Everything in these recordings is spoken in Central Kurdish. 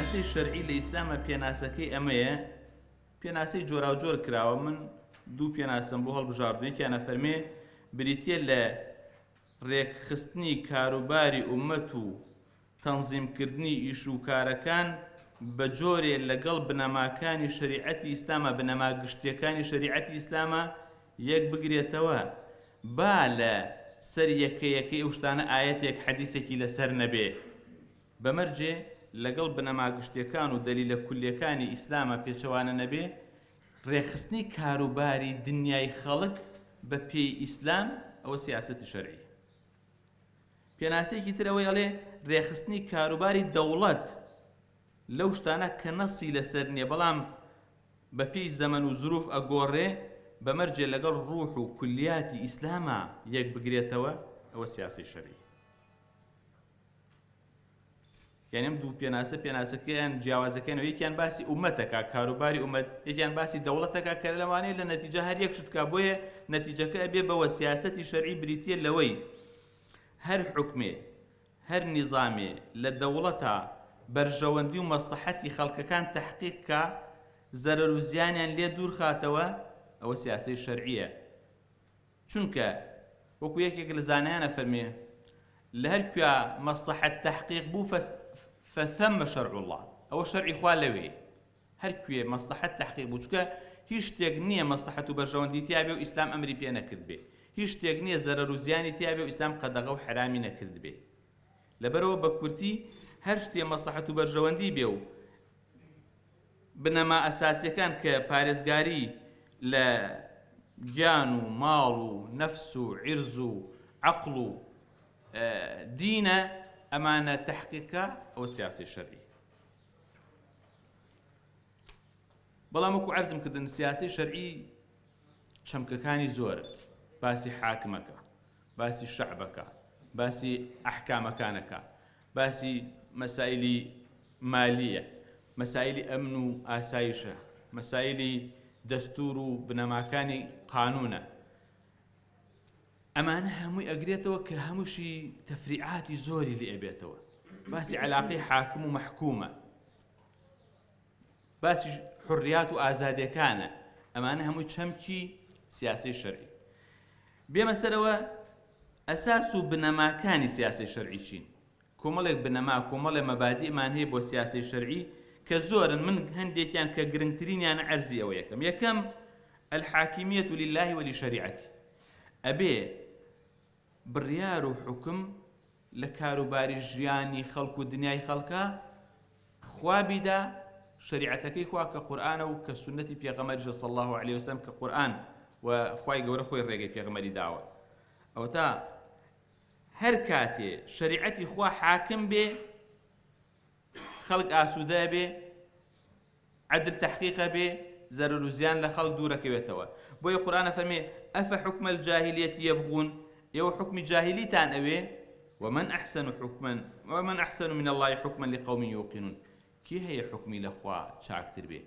سیاسەی شەرعی لە ئیسلامە پێناسەکەی ئەمەیە، پێناسەی جۆراوجۆر کراوە، من دوو پێناسەم بۆ هەڵبژاردووە، یەکیان ئەفەرمێ بریتییە لە رێکخستنی کاروباری ئوممەت و تەنزیمکردنی ئیش و کارەکان بە جۆرێ لەگەڵ بنەماکانی شەریعەتی ئیسلاما، بنەما گشتییەکانی شەریعەتی ئیسلاما یەک بگرێتەوە، با لە سەر یەکە یەکەی ئەو شتانە ئایەتێک حەدیسێکی لەسەر نەبێ، بە مەرجێ لەگەڵ بنەما گشتییەکان و دەلیلە کوللیەکانی ئیسلاما پێچەوانە نەبێ، ڕێکخستنی کاروباری دنیای خەڵک بە پێی ئیسلام ئەوە سیاسەتی شەرعیە. پێناسەیەکی تر ئەوەی ئەڵێ رێکخستنی کاروباری دەوڵەت لەو شتانە کە نەسی لەسەر نییە بەڵام بە پێی زەمەن و زروف ئەگۆڕێ بە مەرجێ لەگەڵ ڕوح و کولیاتی ئیسلاما یەک بگرێتەوە ئەوە سیاسەی شەرعی. یانی ئەم دوو پێناسە پێناسەکەیان جیاوازەکەن و یەکیان باسی ئومەتەکە کاروباری ئومەت یەکیان باسی دەوڵەتەکە کە لەوانەیە لە نەتیجە هەر یەک شت کا بۆیە نەتیجەکە ئەبێ بەوە سیاسەتی شەرعی بریتییە لەوەی هەر حوکمێ هەر نیزامێ لە دەوڵەتا بەرژەوەندی و مەسڵەحەتی خەڵکەکان تەحقیق کا زەرەر و زیانیان لێ دوور خاتەوە ئەوە سیاسەی شەرعییە چونکە وەکو یەکێک لە زانایان ئەفەرموێ، لە هەر کوێ مەسڵەحەت تەحقیق بوو فثم شرع اللە، ئەوە شەرعی خوا لەوێیە، هەر کوێ مەسڵەحەت تەحقیق بوو، چونکە هیچ شتێک نییە مەسڵەحەت و بەرژەوەندی تیابێ و ئیسلام ئەمری پێ نەکردبێ، هیچ شتێک نییە زەرەر و زیانی تیابێ و ئیسلام قەدەغە و حەرامی نەکردبێ. لەبەرئەوە بە کورتی هەر شتێ مەسڵەحەت و بەرژەوەندی بێ و بنەما ئەساسیەکان کە پارێزگاری لە گیان و ماڵ و نەفس و عیرز و عەقڵ و دینە ئەمانە تەحقیق کا ئەوە سیاسی شەرعی. بەڵام وەکو عەرزم کردن سیاسی شەرعی چەمکەکانی زۆرن باسی حاکمەکە باسی شەعبەکە باسی ئەحکامەکانەکە باسی مەسایلی مالییە، مەسایلی ئەمن و ئاسایشە، مەسایلی دەستوور و بنەماکانی قانوونە. ئەمانە هەمووی ئەگرێتەوە کە هەمووشی تەفریعاتی زۆری لێ ئەبێتەوە. باسی عەلاقەی حاکم و مەحکوومە. باسی حوڕیات و ئازادیەکانە. ئەمانە هەمووی چەمکی سیاسەی شەرعی. بێمە سەرەوە ئەساس و بنەماکانی سیاسەی شەرعی چین؟ کۆمەڵێک بنەما، کۆمەڵێ مەبادی'مان هەیە بۆ سیاسەی شەرعی کە زۆرن، من هەندێکیان کە گرنگترینیانە عەرزی ئەوە یەکەم. یەکەم، الحاکمیە للە و لشریعته، ئەبێ بڕیار و حوکم لە کاروباری ژیانی خەڵک و دنیای خەڵکا خوا بیدا، شەریعەتەکەی خوا کە قورئانە و کە سوننەتی پێغەمبەریشە صلی اللە علیە وسلم کە قورئان و خوای گەورە خۆی ڕێگەی پێغەمبەری داوە. ئەوەتا هەر کاتێ شەریعەتی خوا حاکم بێ خەڵک ئاسوودە ئەبێ، عەدل تەحقیق ئەبێ، زەرەر و زیان لە خەڵک دوورەکەوێتەوە. بۆیە قورئان ئەفەرمێ، افحکم الجاهلیە یبغون، ئێوە حوکمی جاهیلیتان ئەوێ، ومن احسن حکما ومن احسن من اللە حکما لقوم یوقنون، کێ هەیە حوکمی لە خوا چاکتر بێ؟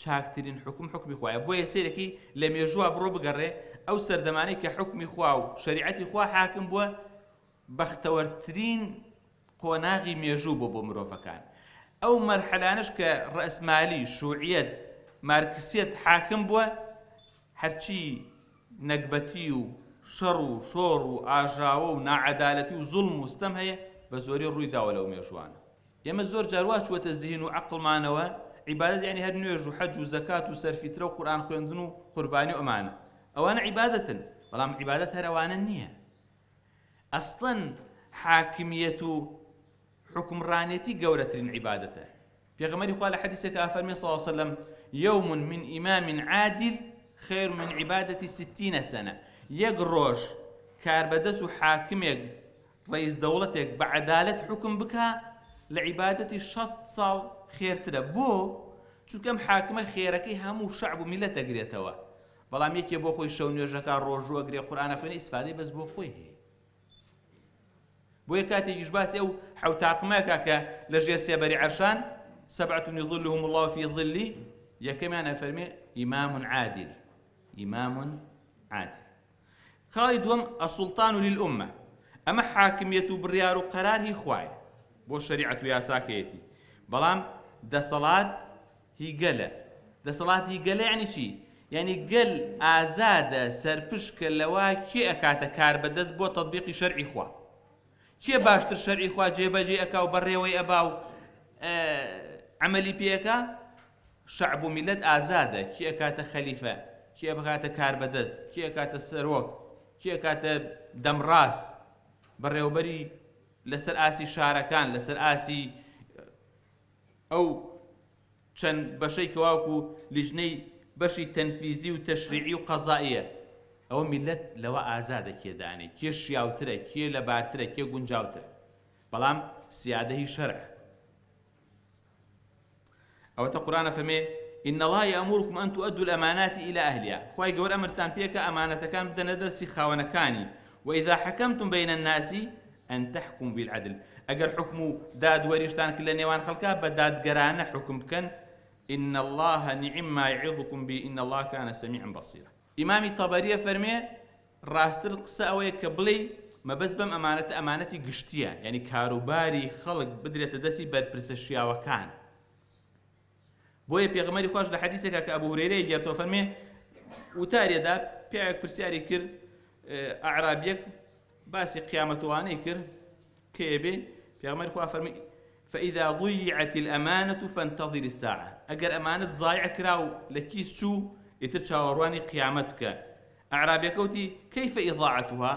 چاکترین حوکم حوکمی خوایە، بۆیە سەیرەکەی لە مێژووە بڕۆ بگەڕێ ئەو سەردەمانەی کە حوکمی خوا و شەریعەتی خوا حاکم بووە بەختەوەرترین قۆناغی مێژوو بووە بۆ مرۆڤەکان. ئەو مەرحەلانەش کە ڕەئسمالی، شوعیەت، مارکسیەت حاکم بووە، هەرچی نەگبەتی و شەڕ و شۆڕ و ئاژاوە و ناعەدالەتی و زوڵم و ستەم هەیە، بە زۆری ڕووی داوە لەو مێژووانە. ئێمە زۆر جار وا چووەتە زیهن و عەقڵمانەوە، عیبادەت یانی هەر نوێژ و حەج و زەکات و سەرفیترە و قورئان خوێندن و قوربانی و ئەمانە. ئەوانە عیبادەتن، بەڵام عیبادەت هەر ئەوانە نییە. ئەسڵەن حاکمیەت و حوکمڕانێتی گەورەترین عیبادەتە. پێغەمبەری خوا لە حەدیسێکا ئەفەرمێ صلی اللە علیە وسلم، یوم من امام عادل خیر من عبادة ستین سنە، یەک ڕۆژ کاربەدەست و حاکمێک ڕەئیس دەوڵەتێک بە عەدالەت حوکم بکا لە عیبادەتی 60 ساڵ خێرترە. بۆ؟ چونکە ئەم حاکمە خێرەکەی هەموو شەعب و میللەت ئەگرێتەوە. بەڵام یەکێ بۆ خۆی شەو نوێژەکا ڕۆژوو ئەگرێ قورئان ئەخوێنێ ئیسفادەی بەس بۆ خۆی هەیە. بۆیە کاتێکیش باسی ئەو حەوتاقمە ئەکا کە لە ژێر سێبەری عەرشان سبعة یظلهم الله فی ظلی یەکەمیان ئەفەرمێ ئیمام عادل ئیمام عادل. خاڵی دووەم السلطان للامە ئەمە حاکمیەت و بڕیار و قەرار هی خوایە بۆ شەریعەت و یاساکەیەتی بەڵام دەسەڵات هی گەلە. دەسەڵات هی گەلە یانی چی؟ یانی گەل ئازادە سەرپشکە لەوە کێ ئەکاتە کاربەدەست بۆ تەتبیقی شەرعی خوا. کێ باشتر شەرعی خوا جێبەجێ ئەکا و بەڕێوەی ئەبا و عەمەلی پێ ئەکا؟ شەعب و میللەت ئازادە کێ ئەکاتە خەلیفە، کێ ئەکاتە کاربەدەست، کێ ئەکاتە سەرۆک، کێ ئەکاتە دەمڕاست، بەڕێوەبەری لەسەر ئاستی شارەکان، لەسەر ئاستی ئەو چەند بەشەی کە واوکو لیژنەی بەشی تەنفیزی و تەشریعی و قەزائیە، ئەوە میللەت لەوە ئازادە کێ دانێ، کێ شیاوترە، کێ لەبارترە، کێ گونجاوترە. بەڵام سیادە هی شەرعە. ئەوەتە قورئان ئەفەرمێ، ان اللە یامرکم ان تؤدوا الامانات الی اهلها، خوای گەورە ئەمرتان پێکا ئەمانەتەکان بدەنە دەستی خاوەنەکانی، واذا حکمتم بین الناس ان تحکموا بالعدل، ئەگەر حوکم و دادوەریشتان کرد لە نێوان خەڵکا بە دادگەرانە حوکم بکەن، ان اللە نعم ما یعظکم به ان اللە کان سمیعا بصیرا. ئیمامی تەبەری ئەفەرمێ، ڕاستتر قسە ئەوەیە کە بڵێی مەبەست بەم ئەمانەتە ئەمانەتی گشتییە، یانی کاروباری خەڵک بدرێتە دەستی بەرپرسە شیاوەکان. بۆیە پێغەمبەری خواش لە حەدیسێکا کە ئەبو هورەیرە گێرتەوە فەرمێ وتاریەدا پیاوێک پرسیاری کرد ئەعرابیەک باسی قیامەتوانەی کرد کێ بێ پێغەمبەری خوا فەرمی فإذا ضيعت الأمانة فانتظر الساعة ئەگەر ئەمانەت زایع کرا و لە کیس چوو ئیتر چاوەڕوانی قیامەت بکە ئەعرابیەکە وتی، کیف اضاعتها،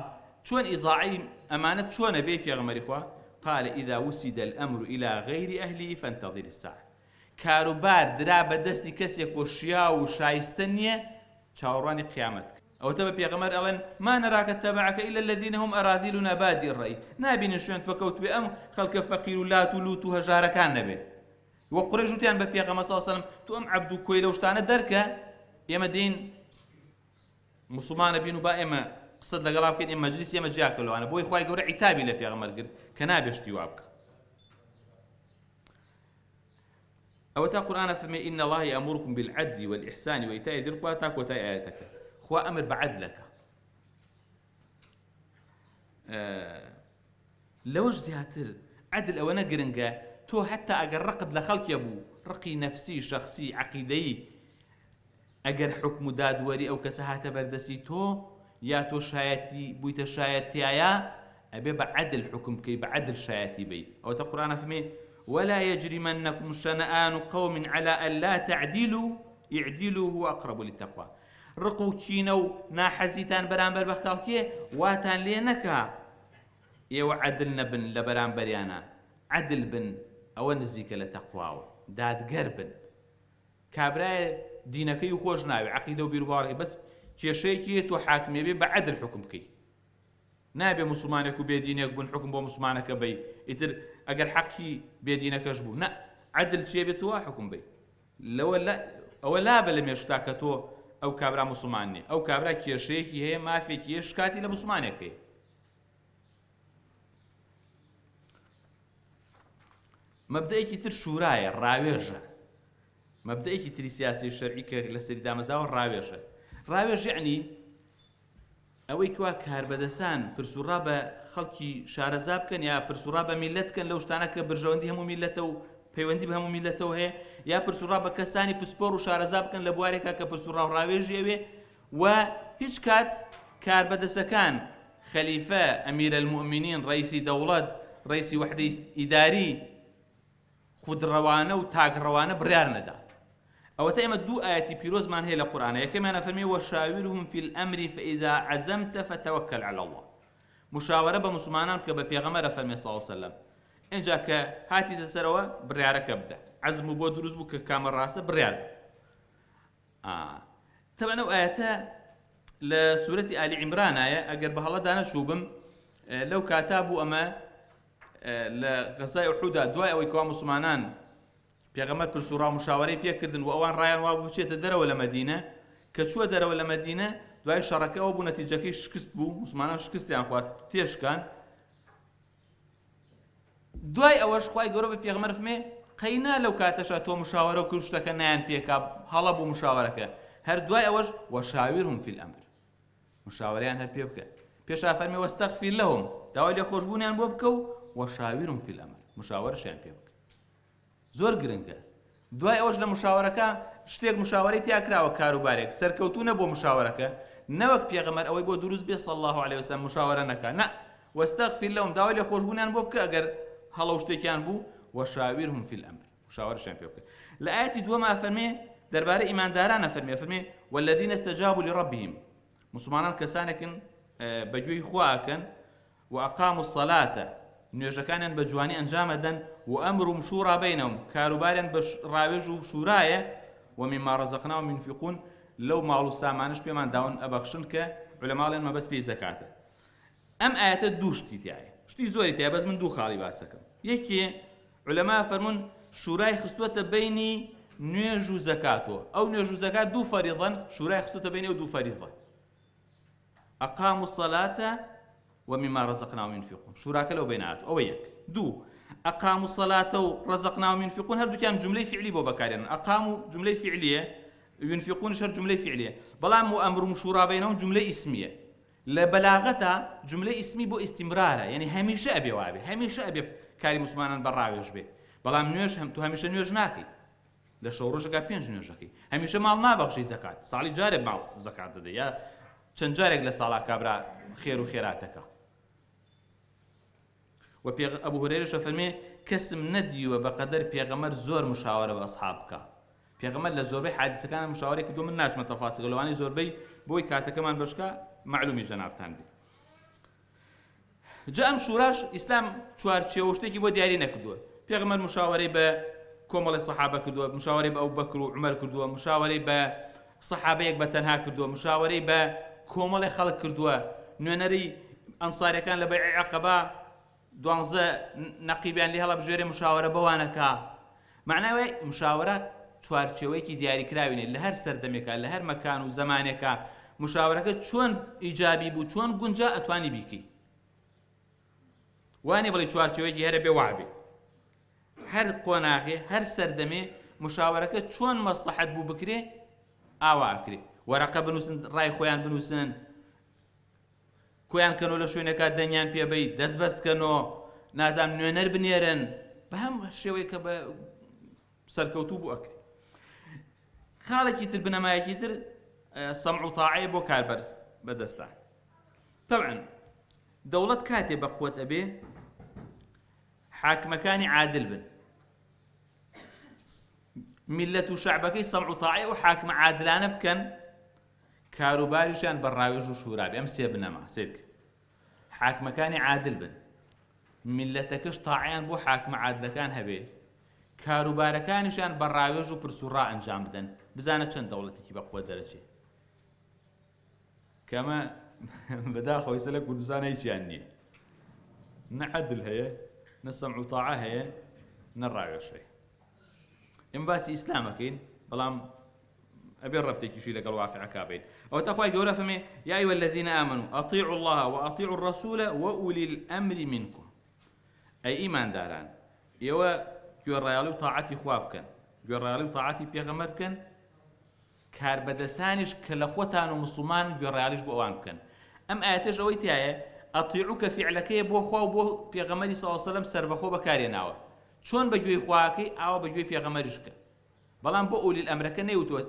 چۆن ئیضاعەی ئەمانەت چۆنە بێ پێغەمبەری خوا، قال اذا وسد الامر الی غیر اهله فانتظر الساعە، کاروبار درا بە دەستی کەسێک و شیاو و شایستە نیە چاوەڕوانی قیامەت بکە. ئەوەتە بە پێغەمبەر ئەڵێن، ما نراک اتبعک الا الذین هم اراذلنا بادی الرای، نابینین شوێنت پکەوتبێ ئەم خەڵکە فەقیر و لات و لوت و هەژارەکان نەبێ. وە قوڕەیش وتیان بە پێغەمبەر صلی اللە علیە وسلم، تۆ ئەم عەبد و کۆیلە و شتانە دەرکە ئێمە دێین موسڵمانە بین و با ئێمە قسەت لەگەڵا بکەین ئێمە مەجلیسی ئێمە جیاکە لەوانە بۆی خوای گەورە عیتابی لە پێغەمبەر کرد کە نابێ شتی وا بکە. ئەوە تا قورئان ئەفەرمێ ان اللە یامرکم بالعدل والإحسان وإیتاء ذی القربی تا کۆتای ئایەتەکە خوا ئەمر بە عەدلەکە. لەوەش زیاتر عەدل ئەوەنە گرنگە تۆ حەتا ئەگەر ڕقت لە خەڵکێ بوو ڕقی نەفسی شەخسی عەقیدەیی ئەگەر حوکم و دادوەری ئەو کەسە هاتە بەردەستی تۆ یا تۆ شایەتی بوویتە شایەت تیایا ئەبێ بە عەدل حوکم بکەی بە عەدل شایەتی بەی ئەوەتە قورئان ئەفەرمێ ولا يجرمنكم شنآن قوم على ألا تعدلوا اعدلوا هو أقرب للتقوى ڕق و کینە و ناحەزیتان بەرامبەر بە خەڵکێ واتان لێ نەکا ئێوە عەدل نەبن لە بەرامبەریانا عەدل بن ئەوە نزیکە لە تەقواوە دادگەر بن کابرایە دینەکەی و خۆش ناوێ عەقیدە و بیروباوەڕەکەی بەس کێشەیەکی هەیە تۆ حاکمی ئەبێ بە عەدل حوکم بکەی نابێ موسڵمانێک و بێدینێک بوون حوکم بۆ موسڵمانەکە بەی ئیتر ئەگەر حەقی بێدینەکەش بوو نا عەدل چیە بێ تۆ وا حوکم بەی لەوە لە ئەوە لابە لە مێشکتا کە تۆ ئەو کابرا موسڵمان نیە ئەو کابرا کێشەیەکی هەیە مافێکی هەیە شکاتی لە موسڵمانێک هەیە مەبدەئێکی تر شورایە، ڕاوێژە. مەبدەئێکی تری سیاسی شەرعی کە لەسەری دامەزراوە ڕاوێژە. ڕاوێژ یەعنی ئەوەی کوا کاربەدەسان پرسوڕا بە خەڵکی شارەزا بکەن یا پرسوڕا بە میلەت بکەن لەو شتانە کە برژەوەندی هەموو میلەتە و پەیوەندی بە هەموو میلەتەوە هەیە یا پرسوڕا بە کەسانی پسپۆڕ و شارەزا بکەن لە بوارێکا کە پرسوڕا و ڕاوێژی ئەوێ و هیچ کات کاربەدەسەکان خەلیفە، ئەمیرەلموئمینین، ڕەئیسی دەوڵەت، ڕەئیسی وەحدەی ئیداری خودڕەوانە و تاکڕەوانە بڕیار نەدا. ئەوەتا ئێمە دوو ئایەتی پیرۆزمان هەیە لە قورئانا، یەکەمیان ئەفەرموێ، وشاورهم فی الامر فاذا عزمت فتوکل علی اللە، مشاوەرە بە موسڵمانان بکە، بە پێغەمبەر ئەفەرموێ صلی اللە علیە وسلم، ئینجا کە هاتیتە سەرەوە بڕیارەکە بدە، عەزم و بۆ دروست بوو کە کامە ڕاستە بڕیار بدە. ئا تەبعەن ئەو ئایەتە لە سورەتی ئالی عیمرانایە ئەگەر بە هەڵەدا نەچووبم لەو کاتا بوو ئەمە لە غەزای ئوحودا دوای ئەوەی کەوا موسڵمانان پێغەمبەر پرس و ڕا مشاوەرەی پێکردن و ئەوان ڕایان وابوو بچێتە دەرەوە لە مەدینە کە چووە دەرەوە لە مەدینە دوای شەڕەکە ئەوە بوو نەتیجەکەی شکست بوو موسڵمانان شکستیان خوارد تێشکان دوای ئەوەش خوای گەورە بە پێغەمبەر فەرموێ قەینا لەو کاتەشا تۆ مشاوەرە و کرد شتەکە نایان پێکا هەڵە بوو مشاوەرەکە هەر دوای ئەوەش وشاورهم فی الامر مشاوەرەیان هەر پێ بکە پێشا فەرمی واستغفر لهم داوای لێخۆشبوونیان بۆ بکە و وشاورهم فی الامر مشاوەرەشیان پێ بکە زۆر گرنگە. دوای ئەوەش لە مشاوەرەکە شتێک مشاوەرەی تیا کراوە کاروبارێک سەرکەوتوو نەبووە مشاوەرەکە نەوەک پێغەمبەر ئەوەی بۆ دروست بێ صلی اللە علیە وسلم مشاوەرە نەکا نا واستغفر لهم داوای لێخۆشبوونیان بۆ بکە ئەگەر هەڵە و شتێکیان بوو وشاورهم فی الامر مشاوەرەشیان پێ بکە لە ئایەتی دووەما فەرمێ دەربارەی ئیمانداران ئەفەرمێ فەرمێ والذین استجابوا لربهم موسڵمانان کەسانێکن بە گوێی خوا ئەکەن وأقاموا الصلاة نوێژەکانیان بە جوانی ئەنجام ئەدەن وأمرهم شورى بينهم کاروباریان بە ڕاوێژ و شورایە ومما رزقناهم ينفقون لەو ماڵ و سامانەش پێمان داون ئەبەخشن کە عولەما ئەڵێن مەبەست پێی زەکاتە. ئەم ئایەتە دوو شتی تیایە شتی زۆری تیایە بەس من دوو خاڵی باسەکەم یەکێ عولەما فەرموون شورای خستووەتە بەینی نوێژ و زەکاتەوە ئەو نوێژ و زەکات دوو فەریضەن شورای خستووەتە بەینی ئەو دوو فەریضە أقاموا الصلاة ومما رزقناهم ينفقون شوراکە لەو بەینە هاتوو ئەوە یەک دوو أقاموا الصلاة و رزقناهم ينفقون هەردووکیان جملەی فعلی بۆ بەکارێنن أقاموا جملەی فعلیە ينفقون هەر جملەی فعلیە بەڵام وأمرهم شورى بينهم جملەی ئیسمیە لە بەلاغەتا جملەی ئیسمی بۆ ئیستیمرارە یعنی هەمیشە ئەبێ وابێ هەمیشە ئەبێ کاری موسڵمانان بە ڕاوێژ بێ بەڵام نوێژ هەم تو هەمیشە نوێژ ناکەی لە شەو ڕۆژەکە پێنج نوێژەکەی هەمیشە ماڵ نابەخشی زەکات ساڵی جارێک ماڵ زەکات دەدەی یا چەند جارێک لە ساڵا کابرا خێر و خێراتەکە و پێغ ئەبو هورەیرەش ئەفەرمێ کەسم نەدیوە بەقەدەر پێغەمبەر زۆر مشاوەرە بە ئەسحاب بکا پێغەمبەر لە زۆربەی حادیسەکان مشاوەرەی کردووە من ناچمە تەفاسیل لەوانەیە زۆربەی بۆی کاتەکەمان بەشکا مەعلومی جەنابتان بێ جا ئەم شوراش ئیسلام چوارچێوە شتێکی بۆ دیاری نەکردووە پێغەمبەر مشاوەرەی بە کۆمەڵی سەحابە کردووە مشاوەرەی بە ئەبوبەکر و عومەر کردووە مشاوەرەی بە سەحابەیەک بە تەنها کردووە مشاوەرەی بە کۆمەڵی خەڵک کردووە نوێنەری ئەنساریەکان لە بەیعی عەقەبە دوانزە نەقیبیان لێ هەڵەبژێرێ مشاوەرە بەوانەکا مەعنای وایە مشاوەرە چوارچێوەیەکی دیاریکراوی نیە لە هەر سەردەمێکا لە هەر مەکان و زەمانێکا مشاوەرەکە چۆن ئیجابی بوو چۆن گونجا ئەتوانی بیکەی وانێ بڵێ چوارچێوەیەکی هەرە بێ وابێ هەر قۆناغێ هەر سەردەمێ مشاوەرەکە چۆن مەسڵەحەت بوو بکرێ ئاوا ئەکرێ وەرەقە بنووسن ڕای خۆیان بنووسن کۆیان کەنۆ لە شوێنێکا دەنگیان پێ بەی دەست بەرز کەنۆ نازانم نوێنەر بنێرن بە هەم شێوەیە کە بە سەرکەوتوو بوو ئەکرێ خاڵێکی تر بنەمایەکی تر سەمع و تاعەیە بۆ کاربەرز بەدەستان طبعا دەوڵەت کاتێ بە قوت ئەبێ حاکمەکانی عادل بن میلەت و شعبەکەی سەمع و تاعەی ئەو حاکمە عادلانە بکەن کاروباریشیان بە ڕاوێژ و شورا بێ ئەم سێ بنەما سەیرکە حاکمەکانی عادل بن میللەتەکەش تاعیان بۆ حاکمە عادلەکان هەبێ کاروبارەکانیشیان بە ڕاوێژ و پرس و ڕا ئەنجام بدەن بزانە چەند دەوڵەتێکی بە قوت دەرەچێ کەمە بەداخەوە ئێستا لە کوردستان هیچیان نییە نە عەدل هەیە نە سەمع و تاعە هەیە نە ڕاوێژ هەیە ئێمە باسی ئیسلام ئەکەین بەڵام ئەبێ ڕەبتێکیشی لەگەڵ واقعەکە بین ئەوەتا خوای گەورە فەرمێ یا أيها الذين آمنوا أطيعوا الله وأطيعوا الرسول وأولي الأمر منكم ئەی ئیمانداران ئێوە گوێڕایەڵی و تاعەتی خوا بکەن گوێڕایەڵی و تاعەتی پێغەمبەر بکەن کاربەدەسانیش کە لە خۆتان و مسلمان گوێڕایەڵیش بۆ ئەوان بکەن ئەم ئاەتەش ئەوەی تایە ئەطیعو کە فیعلەکەیە بۆ خوا و بۆ پێغەمبەری صلی الله علیه وسلم سەربەخۆ بەکارێناوە چۆن بە گوێی خواکەی ئاوا بە گوێی پێغەمبەریش بکە بەڵام بۆ اولی الامرەکە نەیوتووە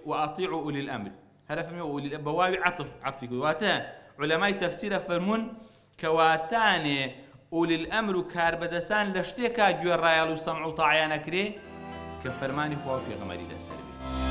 واطیعوا اولی الامر هەر ئەفەرموێ واولی بە واوی عەتف عەتفی کردووە واتە عولەمای تەفسیر ئەفەرموون کەواتانێ اولی الامر و کاربەدەسان لە شتێکا گوێڕایەڵی و سەمع و تاعەیان ئەکرێ کە فەرمانی خوا و پێغەمبەری لەسەر بێ.